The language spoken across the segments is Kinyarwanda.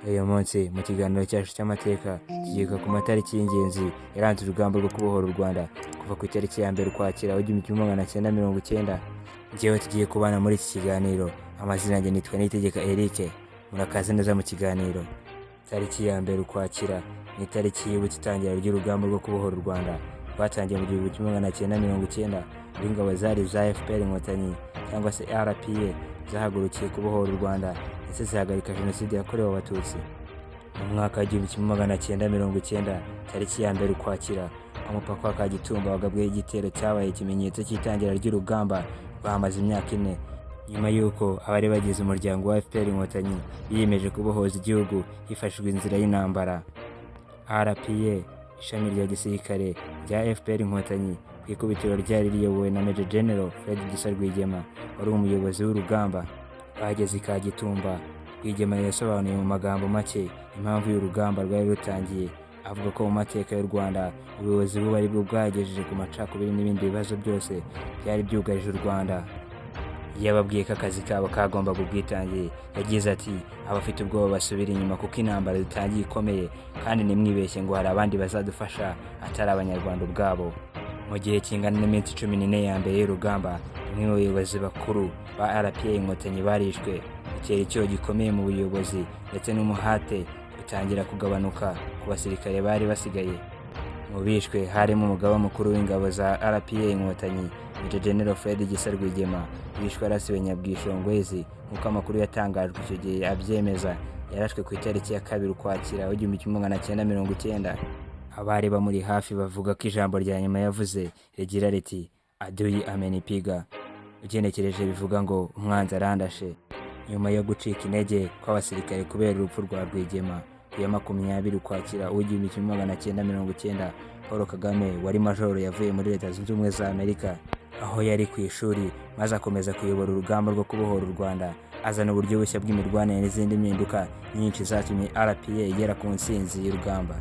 Uyu munsi mu kiganiro cyacu cy'amateka tugiye ku matariki y'ingenzi yaranze urugamba rwo kubohora u Rwanda kuva ku itariki ya 1 Ukwakira 1990. Njyewe tugiye kubana muri iki kiganiro, amazina yanjye nitwa Niyitegeka Eric. Murakaza neza mu kiganiro. Tariki ya 1 Ukwakira ni itariki yibutsa itangira ry'urugamba rwo kubohora u Rwanda rwatangiye mu 1990, aho ingabo zari za FPR Inkotanyi cyangwa se RPA zahagurukiye kubohora u Rwanda ndetse zihagarika Jenoside yakorewe Abatutsi. Mu mwaka wa 1990, tariki ya 1 Ukwakira, umupaka wa Kagitumba wagabweho igitero cyabaye ikimenyetso cy'itangira ry'urugamba rwahamaze imyaka 4, nyuma y'uko abari bagize umuryango wa FPR Inkotanyi biyemeje kubohoza igihugu hifashishijwe inzira y'intambara. RPA, ishami rya gisirikare rya FPR Inkotanyi, ku ikubitiro ryari riyobowe na Major General Fred Gisa Rwigema wari umuyobozi w'urugamba. Bageze i Kagitumba, Rwigema yasobanuye mu magambo make impamvu y'urugamba rwari rutangiye, avuga ko mu mateka y'u Rwanda ubuyobozi bubi ari bwo bwagejeje ku macakubiri n'ibindi bibazo byose byari byugarije u Rwanda. Yababwiye ko akazi kabo kagombaga ubwitange. Yagize ati: "Abafite ubwoba basubira inyuma kuko intambara dutangiye ikomeye, kandi ntimwibeshye ngo hari abandi bazadufasha atari Abanyarwanda ubwabo." Mu gihe kingana n'iminsi 14 ya mbere y'urugamba, bamwe mu bayobozi bakuru ba RPA Inkotanyi barishwe, bitera icyuho gikomeye mu buyobozi, ndetse n'umuhate bitangira kugabanuka ku basirikare bari basigaye. Mu bishwe harimo umugaba mukuru w'ingabo za RPA Inkotanyi, Major General Fred Gisa Rwigema, wishwe arasiwe Nyabwishongwezi nk'uko amakuru yatangajwe icyo gihe abyemeza. Yarashwe ku itariki ya 2 Ukwakira 1990. Abari bamuri hafi bavuga ko ijambo rya nyuma yavuze rigira riti: "Adui amenipiga", ugenekereje bivuga ngo "Umwanzi arandashe". Nyuma yo gucika intege kw'abasirikare kubera urupfu rwa Rwigema, ku ya 20 Ukwakira 1990, Paul Kagame wari majoro yavuye muri Leta Zunze Ubumwe za Amerika aho yari ku ishuri, maze akomeza kuyobora urugamba rwo kubohora u Rwanda, azana uburyo bushya bw'imirwanire n'izindi mpinduka nyinshi zatumye RPA igera ku ntsinzi y'urugamba.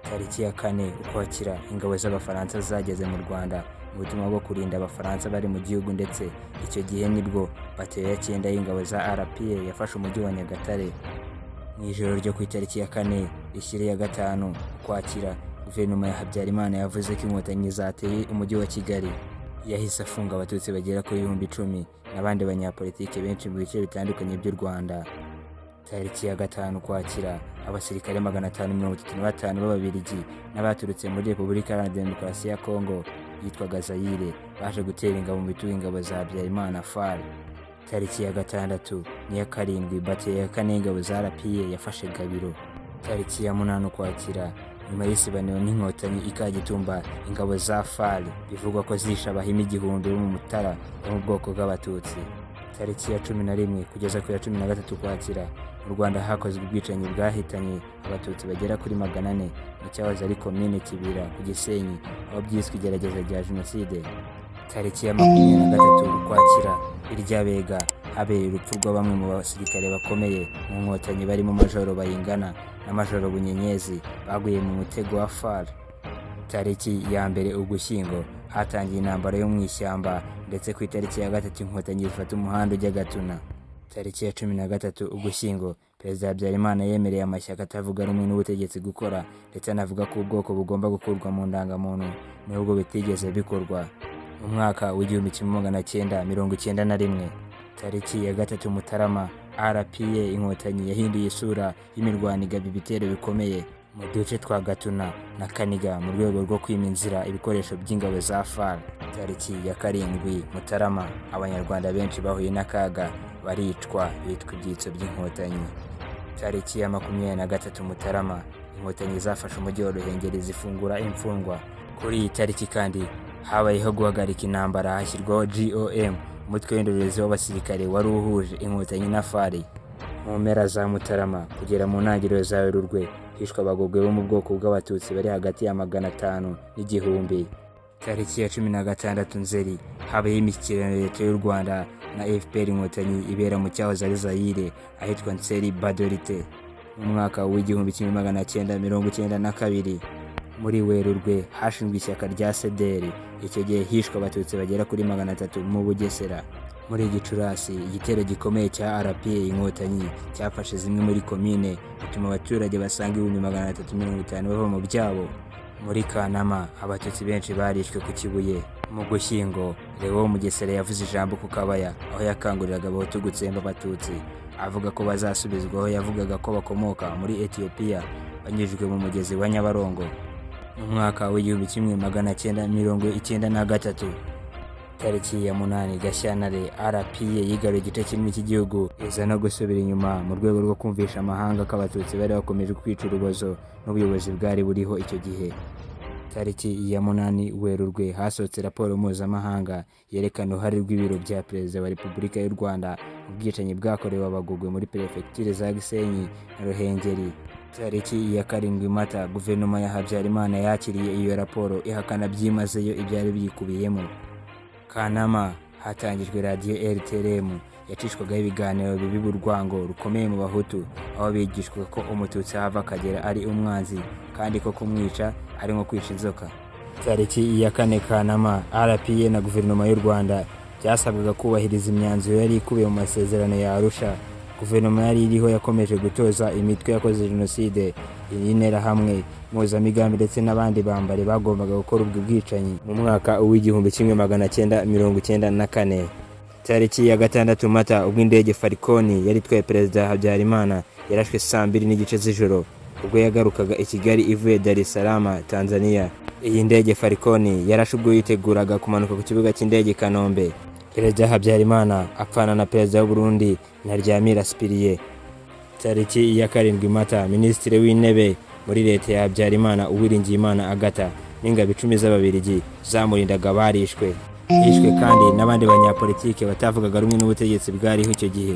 Tariki ya 4 Ukwakira, ingabo z'Abafaransa zageze mu Rwanda mu butumwa bwo kurinda Abafaransa bari mu gihugu, ndetse icyo gihe nibwo batayo ya 9 y'ingabo za RPA yafashe umujyi wa Nyagatare. Mu ijoro ryo ku itariki ya 4 rishyira iya 5 Ukwakira, guverinoma ya Habyarimana yavuze ko Inkotanyi zateye umujyi wa Kigali. Yahise afunga Abatutsi bagera kuri 10,000 n'abandi banyapolitike benshi mu bice bitandukanye by'u Rwanda. Tariki ya 5 Ukwakira, abasirikare 535 b'Ababiligi n'abaturutse muri Repubulika Iharanira Demokarasi ya Kongo yitwaga Zayire baje gutera ingabo mu bitugu ingabo za Habyarimana, FAR. Tariki ya 6 n'iya 7, batayo ya 4 y'ingabo za RPA yafashe Gabiro. Tariki ya 8 Ukwakira, nyuma y'isibaniro n'Inkotanyi i Kagitumba, ingabo za FAR bivugwa ko zishe Abahima 1000 bo mu Mutara bo mu bwoko bw'Abatutsi. Tariki ya 11 kugeza ku ya 13 Ukwakira, mu Rwanda hakozwe ubwicanyi bwahitanye Abatutsi bagera kuri 400 mu cyahoze ari Komine Kibira ku Gisenyi, aho byiswe igerageza rya Jenoside. Tariki ya 23 Ukwakira, iryabega habereye urupfu rwa bamwe mu basirikare bakomeye mu Nkotanyi barimo Majoro Bayingana na Majoro Bunyenyezi baguye mu mutego wa FAR. Tariki ya 1 Ugushyingo hatangiye intambara yo mu ishyamba, ndetse ku itariki ya 3 Inkotanyi zifata umuhanda ujya Gatuna. Tariki ya 13 Ugushyingo, Perezida Habyarimana yemereye amashyaka atavuga rumwe n'ubutegetsi gukora, ndetse anavuga ko ubwoko bugomba gukurwa mu ndangamuntu nubwo bitigeze bikorwa. Mu mwaka wa 1991, tariki ya 3 Mutarama, RPA Inkotanyi yahinduye isura y'imirwano, igaba ibitero bikomeye mu duce twa Gatuna na Kaniga mu rwego rwo kwima inzira ibikoresho by'ingabo za FAR. Tariki ya 7 Mutarama, Abanyarwanda benshi bahuye n'akaga baricwa, bitwa ibyitso by'Inkotanyi. Tariki ya 23 Mutarama, Inkotanyi zafashe umujyi wa Ruhengeri zifungura imfungwa. Kuri iyi tariki kandi habayeho guhagarika intambara, hashyirwaho GOM, umutwe w'indorerezi w'abasirikare wari uhuje Inkotanyi na FAR. Mu mpera za Mutarama kugera mu ntangiriro za Werurwe, hishwe Abagogwe bo mu bwoko bw'Abatutsi bari hagati ya 500 n'1000. Tariki ya 16 Nzeri, habayeho imishyikirano ya Leta y'u Rwanda na FPR Inkotanyi ibera mu cyahoze ari Zayire ahitwa Nsele Gbadolite. Mu mwaka wa 1992, muri Werurwe, hashinzwe ishyaka rya CDR. Icyo gihe hishwe Abatutsi bagera kuri 300 mu Bugesera. Muri Gicurasi, igitero gikomeye cya RPA Inkotanyi cyafashe zimwe muri komine, bituma abaturage basaga 350,000 bava mu byabo. Muri Kanama, Abatutsi benshi barishwe ku Kibuye. Mu Gushyingo, Leon Mugesera yavuze ijambo ku Kabaya, aho yakanguriraga Abahutu gutsemba Abatutsi, avuga ko bazasubizwaho. Yavugaga ko bakomoka muri Etiyopiya banyujijwe mu mugezi wa Nyabarongo. Mu mwaka wa 1993, tariki ya 8 Gashyantare, RPA yigaruye igice kinini cy'igihugu, iza no gusubira inyuma mu rwego rwo kumvisha amahanga ko Abatutsi bari bakomeje kwica urubozo n'ubuyobozi bwari buriho icyo gihe. Tariki ya 8 Werurwe, hasohotse raporo mpuzamahanga yerekana uruhare rw'ibiro bya Perezida wa Repubulika y'u Rwanda mu bwicanyi bwakorewe Abagogwe muri perefegitura za Gisenyi na Ruhengeri. Tariki ya 7 Mata, guverinoma ya Habyarimana yakiriye iyo raporo, ihakana byimazeyo ibyari biyikubiyemo. Kanama, hatangijwe radiyo RTLM yacishwagaho ibiganiro bibiba urwango rukomeye mu Bahutu, aho bigishwaga ko Umututsi ahava akagera ari umwanzi, kandi ko kumwica ari nko kwica inzoka. Tariki ya 4 Kanama, RPA na guverinoma y'u Rwanda byasabwaga kubahiriza imyanzuro yari ikubiye mu masezerano ya Arusha. Guverinoma yari iriho yakomeje gutoza imitwe yakoze jenoside, Interahamwe, Mpuzamigambi ndetse n'abandi bambari bagombaga gukora ubwo bwicanyi. Mu mwaka wa 1994, tariki ya 6 Mata, ubwo indege Falcon yari itwaye Perezida Habyarimana yarashwe saa 2:30 z'ijoro ubwo yagarukaga i Kigali ivuye Dar es Salaam, Tanzania. Iyi ndege Falcon yarashe ubwo yiteguraga kumanuka ku kibuga cy'indege i Kanombe. Perezida Habyarimana apfana na Perezida w'u Burundi Ntaryamira Cyprien. Tariki ya 7 Mata, Minisitiri w'Intebe muri leta ya Habyarimana Uwiringiyimana Agatha n'ingabo 10 z'Ababiligi zamurindaga barishwe. Hishwe kandi n'abandi banyapolitike batavugaga rumwe n'ubutegetsi bwariho icyo gihe.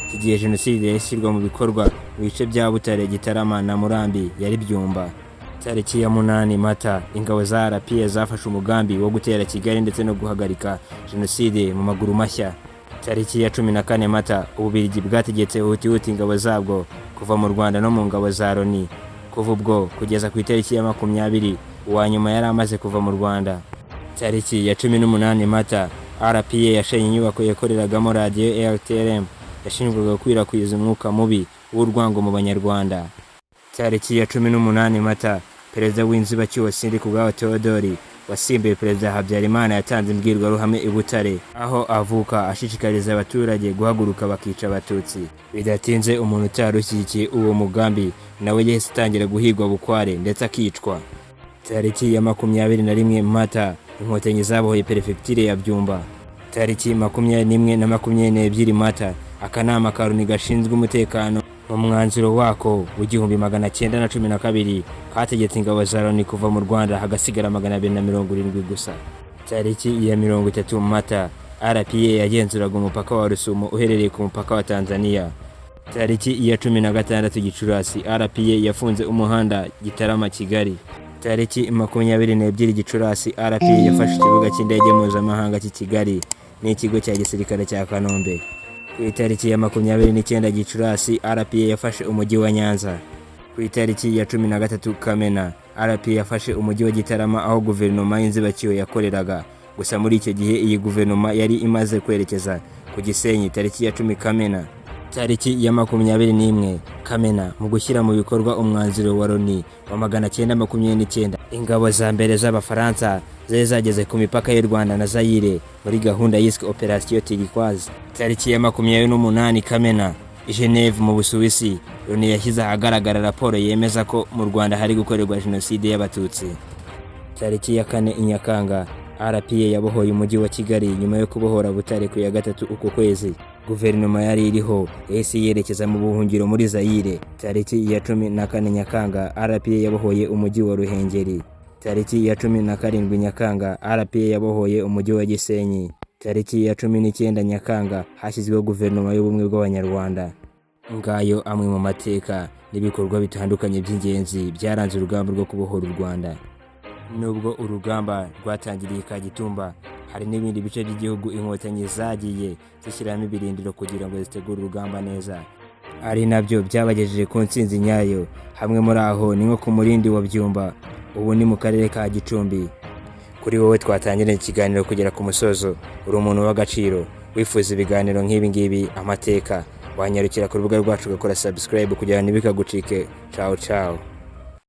Iki gihe jenoside yashyirwa mu bikorwa mu bice bya Butare, Gitarama na Murambi yari Byumba. Tariki ya 8 Mata, ingabo za RPA zafashe umugambi wo gutera Kigali ndetse no guhagarika jenoside mu maguru mashya. Tariki ya 14 Mata, Ububiligi bwategetse hutihuti ingabo zabwo kuva mu Rwanda no mu ngabo za Loni. Kuva ubwo kugeza ku itariki ya 20, uwa nyuma yari amaze kuva mu Rwanda. Tariki ya 18 Mata, RPA yashenye inyubako yakoreragamo radiyo RTLM yashinjwaga gukwirakwiza umwuka mubi w'urwango mu Banyarwanda. Tariki ya 18 Mata, Perezida w'inzibacyuho Sindikubwabo Theodore wasimbuye Perezida Habyarimana yatanze imbwirwaruhame i Butare aho avuka, ashishikariza abaturage guhaguruka bakica Abatutsi. Bidatinze, umuntu utari ushyigikiye uwo mugambi nawe yahise atangira guhigwa bukware ndetse akicwa. Tariki ya 21 Mata, Inkotanyi zabohoye perefegitura ya Byumba. Tariki 21 na 22 Mata, akanama ka Loni gashinzwe umutekano mu mwanzuro wako wa 1912 kategetse ingabo za Loni kuva mu Rwanda, hagasigara 270 gusa. Tariki ya 30 Mata, RPA yagenzuraga umupaka wa Rusumo uherereye ku mupaka wa Tanzania. Tariki ya 16 Gicurasi, RPA yafunze umuhanda Gitarama Kigali. Tariki 22 Gicurasi, RPA yafashe ikibuga cy'indege mpuzamahanga cy'i Kigali n'ikigo cya gisirikare cya Kanombe. Ku itariki ya 29 Gicurasi, RPA yafashe umujyi wa Nyanza. Ku itariki ya 13 Kamena, RPA yafashe umujyi wa Gitarama aho guverinoma y'inzibacyuho yakoreraga. Gusa muri icyo gihe iyi guverinoma yari imaze kwerekeza ku Gisenyi tariki ya 10 Kamena. Tariki ya 21 Kamena, mu gushyira mu bikorwa umwanzuro wa Loni wa 929, ingabo za mbere z'Abafaransa zari zageze ku mipaka y'u Rwanda na Zayire muri gahunda yiswe Operation Turquoise. Tariki ya 28 Kamena, i Geneve mu Busuwisi, Loni yashyize ahagaragara raporo yemeza ko mu Rwanda hari gukorerwa jenoside y'Abatutsi. Tariki ya 4 Nyakanga, RPA yabohoye umujyi wa Kigali nyuma yo kubohora Butare ku ya 3 uku kwezi. Guverinoma yari iriho yahise yerekeza mu buhungiro muri Zayire. Tariki ya 14 Nyakanga, RPA yabohoye umujyi wa Ruhengeri. Tariki ya 17 Nyakanga, RPA yabohoye umujyi wa Gisenyi. Tariki ya 19 Nyakanga, hashyizweho guverinoma y'ubumwe bw'Abanyarwanda. Ngayo amwe mu mateka n'ibikorwa bitandukanye by'ingenzi byaranze urugamba rwo kubohora u Rwanda. Nubwo urugamba rwatangiriye Kagitumba, hari n'ibindi bice by'igihugu Inkotanyi zagiye zishyiramo ibirindiro kugira ngo zitegure urugamba neza, ari nabyo byabagejeje ku ntsinzi nyayo. Hamwe muri aho ni nko ku Murindi wa Byumba, ubu ni mu karere ka Gicumbi. Kuri wowe twatangiranye ikiganiro kugera ku musozo, uri umuntu w'agaciro. Wifuza ibiganiro nk'ibi ngibi, amateka, wanyarukira ku rubuga rwacu ugakora subscribe kugira ngo ntibikagucike. Ciao ciao.